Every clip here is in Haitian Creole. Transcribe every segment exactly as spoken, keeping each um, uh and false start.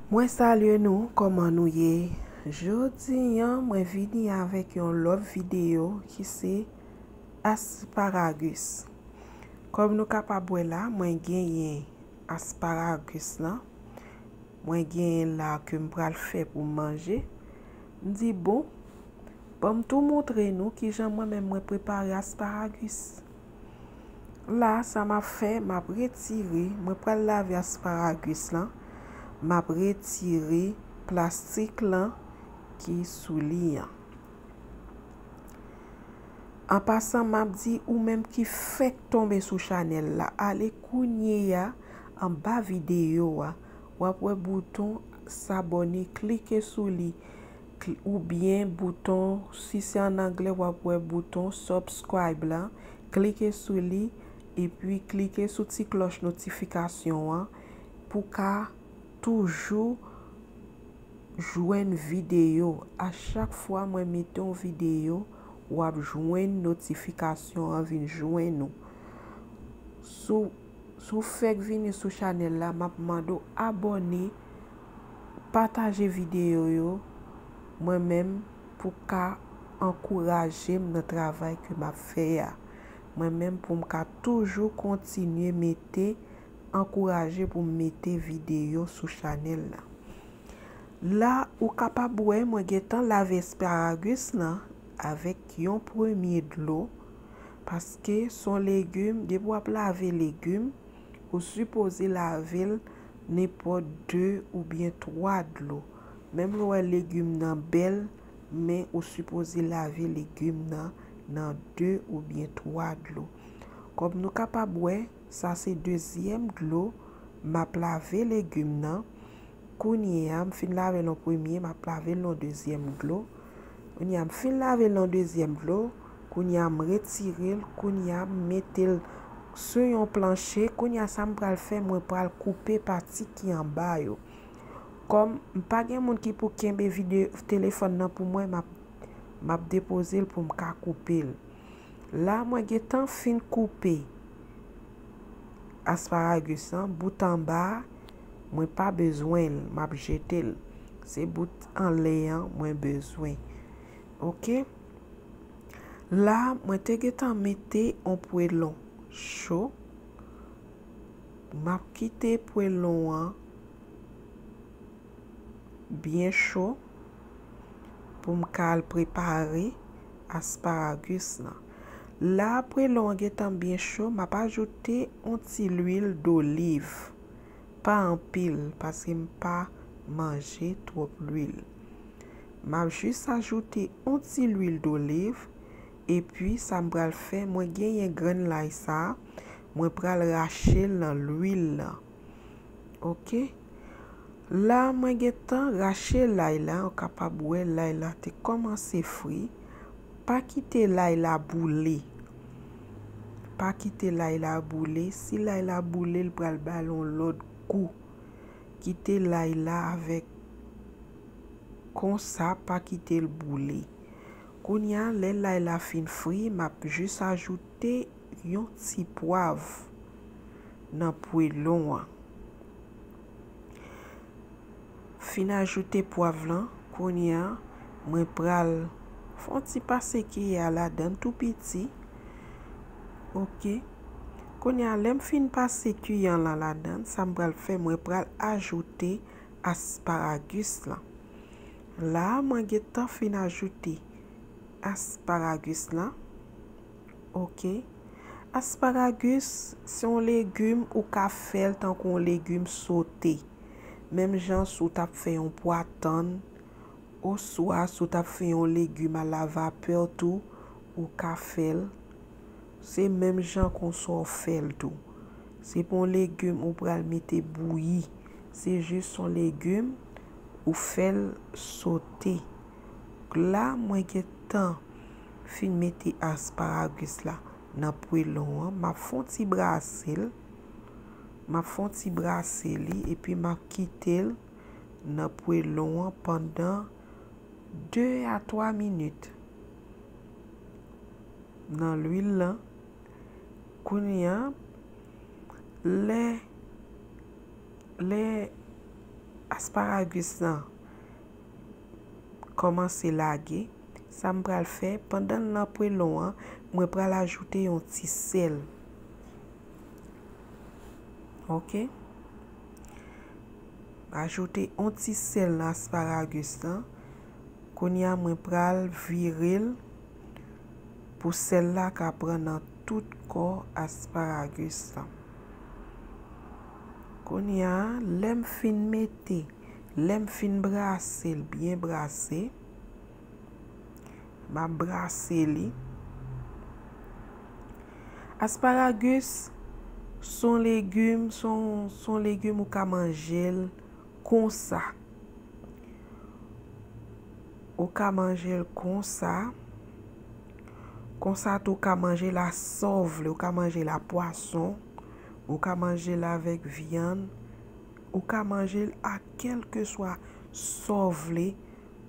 Mwen salye nou, kòman nou ye? Jodi a, mwen vini avèk yon lòt videyo ki se asparagus. Kòm nou kapab wè la, mwen genyen asparagus lan. Mwen genyen la ke m pral fè pou m manje. M di, bon, ban m tou montre nou kijan mwen menm mwen prepare asparagus. La, sa m ap fè, m ap retire, mwen pral lave asparagus lan, m ap retire plastik lan ki sou li an. An pasan, m ap di ou menm ki fèk tonbe sou chanèl la, ale kounye a anba videyo a, w ap wè bouton sabòne, klike sou li, kl- oubyen bouton, si se an anglè, w ap wè bouton subscribe la, klike sou li, epi klike sou ti klòch notifikasyon an pou ka toujou jwenn videyo. A chak fwa mwen mete yon videyo, w ap jwenn notifikasyon an vin jwenn ou. Si w, si w fèk vini sou chanèl la, m ap mande w abòne, pataje videyo yo, mwen menm pou ka ankouraje m nan travay ke m ap fè a. Mwen menm pou m ka toujou kontinye mete, ankouraje pou m mete videyo sou chanèl la. La, ou kapab wè mwen gentan lave asparagus lan avèk yon premye dlo, paske se yon legim, depi w ap lave legim, ou sipoze lave l nenpòt de oubyen twa dlo. Menm lè w wè legim nan bèl, men ou sipoze lave legim nan nan de oubyen twa dlo. Kòm nou kapab wè, sa se dezyèm dlo m ap lave legim nan. Kounye a, m fin lave l yon premye, m ap lave l yon dezyèm dlo. Kounye a, m fin lave l yon dezyèm dlo. Kounye a, m retire l. Kounye a, m mete l sou yon planche. Kounye a, sa m pral fè, mwen pral koupe pati ki anba yo. Kòm m pa gen moun ki pou kenbe vide-, telefòn nan pou mwen, m ap, m ap depoze l pou m ka koupe l. La, mwen gentan fin koupe asparagus lan, bout anba a, mwen pa bezwen l, m ap jete l. Se bout anlè an mwen bezwen. Oke? La, mwen te gentan mete yon pwelon cho. M ap kite pwelon an byen cho pou m ka al prepare asparagus lan. La, pwelon an gentan byen cho, m ap ajoute yon ti lwil doliv. Pa anpil, paske m pa manje twòp lwil. M ap jis ajoute yon ti lwil doliv, epi sa m pral fè, mwen genyen grenn lay sa a, mwen pral rache l nan lwil lan. Oke? La, mwen gentan rache lay la, ou kapab wè lay la te kòmanse fri. Pa kite lay la boule. Pa kite lay la boule. Si lay la boule, l pral ba l yon lòt gou. Kite lay la avèk konsa, pa kite l boule. Kounye a, lè lay la fin fri, m ap jis ajoute yon ti pwav nan pwelon an. Fin ajoute pwav lan, kounye a, mwen pral fè yon ti pase kiyè ladann tou piti. Oke. Kounye a, lè m fin pase kiyè lan ladann, sa m pral fè, mwen pral ajoute asparagus lan. La, mwen gentan fin ajoute asparagus lan. Oke. Asparagus, se yon legim ou ka fè l tankou yon legim sote. Menm jan si w t ap fè yon pwa tann, oswa si w t ap fè yon legim a la vapè tou, ou ka fè l. Se menm jan konsa w fè l tou. Se pa yon legim ou pral mete bouyi. Se jis yon legim ou fè l sote. La, mwen gentan fin mete asparagus la nan pwelon an. M ap fè yon ti brase l. M ap fè yon ti brase li, epi m ap kite l nan pwelon an pandan de a twa minit nan lwil lan. Kounye a, lè, lè Asparagus lan kòmanse lage. Sa m pral fè, pandan l nan pwelon an, mwen pral ajoute yon ti sèl. Ok? Ajoute yon ti sèl nan asparagus lan. Kounye a, mwen pral vire l pou sèl la ka pran nan tout kò asparagus lan. Kounye a, lè m fin mete, lè m fin brase l, byen brase, m ap brase li. Asparagus, se yon legim, se yon, se yon legim ou ka manje l konsa. Ou ka manje l konsa. Konsa tou, ou ka manje l a sa w vle. Ou ka manje l a pwason. Ou ka manje l avèk vyann. Ou ka manje l a kèlkeswa sa w vle.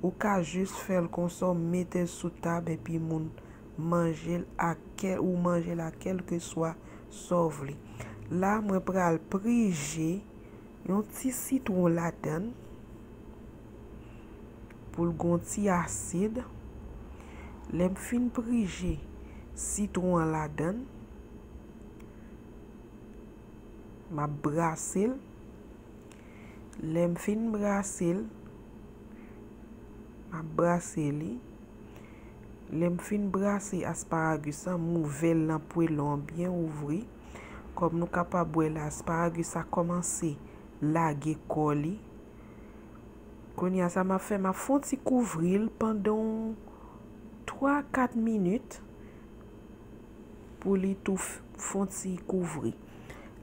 Ou ka jis fè l konsa, w mete l sou tab epi moun manje l a kè, ou manje l a kèlkeswa sa w vle. La, mwen pral prije yon ti sitwon ladann pou l gon ti asid. Lè m fin prije sitwon an ladann, m ap brase l. Lè m fin brase l, m ap brase li. Lè m fin brase asparagus lan, m ouvè l nan pwelon an byen ouvri. Kòm nou kapab wè la, asparagus la kòmanse lage kò li. Kounye a, sa m ap fè, m ap fè yon ti kouvri l pandan yon twa, kat minit pou li tou f-, fè yon ti kouvri.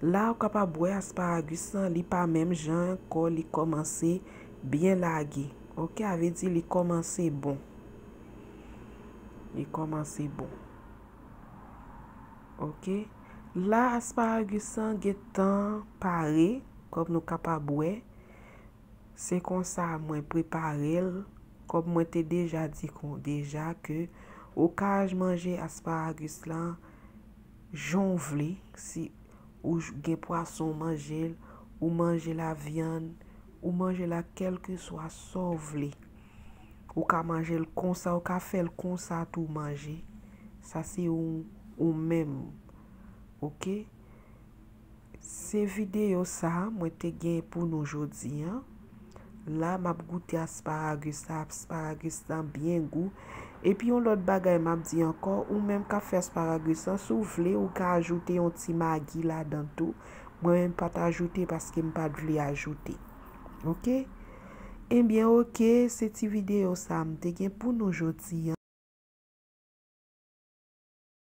La, ou kapab wè asparagus lan, li pa menm jan ankò, li kòmanse byen lage. Ok, sa vle di li kòmanse bon. Li kòmanse bon. Ok. La, asparagus lan gentan pare, kòm nou kapab wè. Se konsa mwen prepare l, kòm mwen te deja di kon deja ke ou ka manje asparagus lan jan w vle, si ou j-, gen pwason ou manje l, ou manje l a vyann, ou manje l a kèlkeswa sa w vle. Ou ka manje l konsa, ou ka fè l konsa tou manje. Sa se ou, ou menm. Ok? Se videyo sa a mwen te gen pou nou jodi a. La, m ap goute asparagus la, asparagus lan byen gou. Epi yon lòt bagay m ap di ankò, ou menm k ap fè asparagus lan, si w vle, ou ka ajoute yon ti magi ladan tou. Mwen menm pa t ajoute paske m pa t vle ajoute. Ok? Ebyen, ok, se ti videyo sa a m te gen pou nou jodi a.